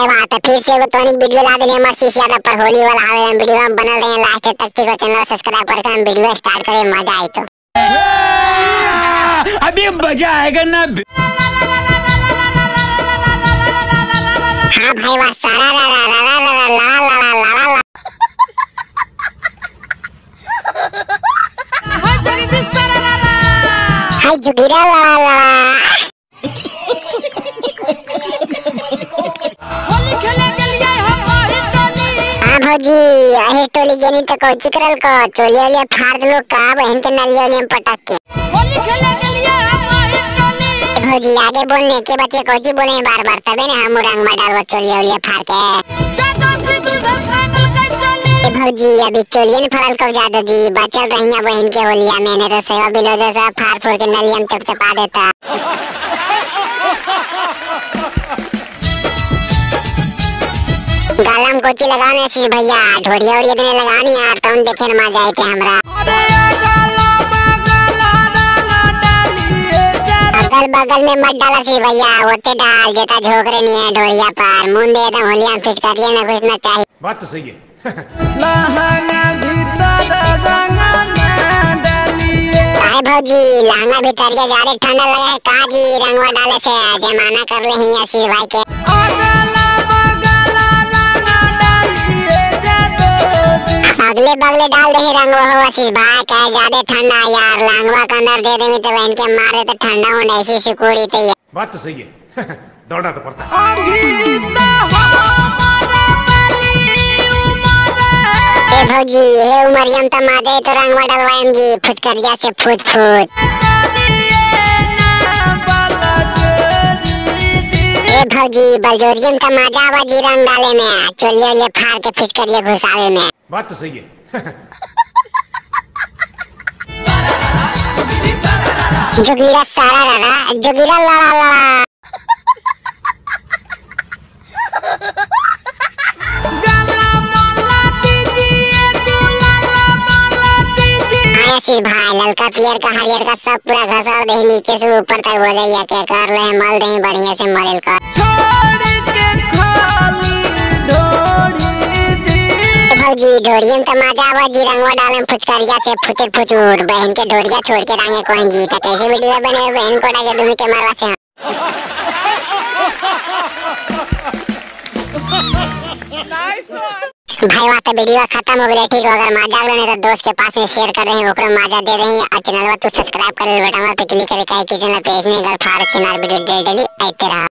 भाई वाह तो फिर से एगो तोनिक वीडियो ला देले हम आशीष यादव पर होली वाला आवे वीडियो में बनल रहे लास्ट तक। ठीक हो, चैनल सब्सक्राइब करके हम वीडियो स्टार्ट करें, मजा आई तो अभी मजा आएगा ना। हाँ भाई वाह सारा ला ला ला ला ला ला ला ला ला ला। हाय जुगीरा ला ला ला। हाँ भौजी अहे टोली गेनी तो कौची करल को चोलिया उलिया फाड़ देलो का बहन के नलिया उलिया पटक के। भौजी आगे बोलने के बतिया कौची बोले बार बार तबे ना हम रंग में डालबो चोलिया उलिया फाड़ के। भौजी अभी चोलिया ने फड़ल को जादो जी बचल रहिया बहन के होलिया मैंने तो सेवा बिलो जैसा फाड़ फोड़ के नलिया में चपचपा देता। गाला में कोची लगाने सी भैया ढोरिया उरिया देने लगानी यार तौन देखे न मजा आते हमरा। अगल बगल में मत डाला सी भैया होते डाल जेता झोकरे नहीं है ढोरिया पर मुंह दे दम होलिया में फिचकारिया ना कुछ ना चाहिए। बात तो सही है। अरे भौजी लहंगा भीतरिया जा रहे ठंडा लगे है का जी रंगवा डाले से जमाना कर ले ही आशीष भाई के। अगले बगले डाल दे रंगवा हो आशीष भाई का ज्यादा ठंडा यार लहंगवा के अंदर दे देंगे तो बहन के मारे तो ठंडा होने ऐसी सिकुड़ी तो यार। बात तो सही है। दौड़ना तो पड़ता है। ए भौजी हे उमरियम तो मादे तो रंगवा डलवाएम जी फुचकरिया से फुच फुच। ए भौजी बलजोरियम तो मजा आवा जी रंग डाले में चोलिया उलिया फाड़ के फिचकरिया घुसावे में। बात तो सही है। जोगीरा सारा रा जोगीरा ला ला ला। आशीष भाई ललका पियर का हरियर का सब पूरा घसर दे नीचे से ऊपर तक हो जाइए के कर ले मल दे बढ़िया से मरेल कर। भौजी ढोरियम तो मजा आवा जी रंगवा डाले फुचकरिया से फुचुर फुचुर बहन के ढोरिया छोड़ के रंगे कोई जी तो कैसे वीडियो बने बहन को डाके दोनों के मारवा से। भाई वाह तो वीडियो खत्म हो गया। ठीक हो, अगर मजा आलो नहीं तो दोस्त के पास में शेयर कर रहे हैं ओकरा मजा दे रहे हैं और चैनल पर तू सब्सक्राइब कर ले बटन पर क्लिक करके चैनल पे इसने घर फाड़ छिनार वीडियो डेली आते रहा।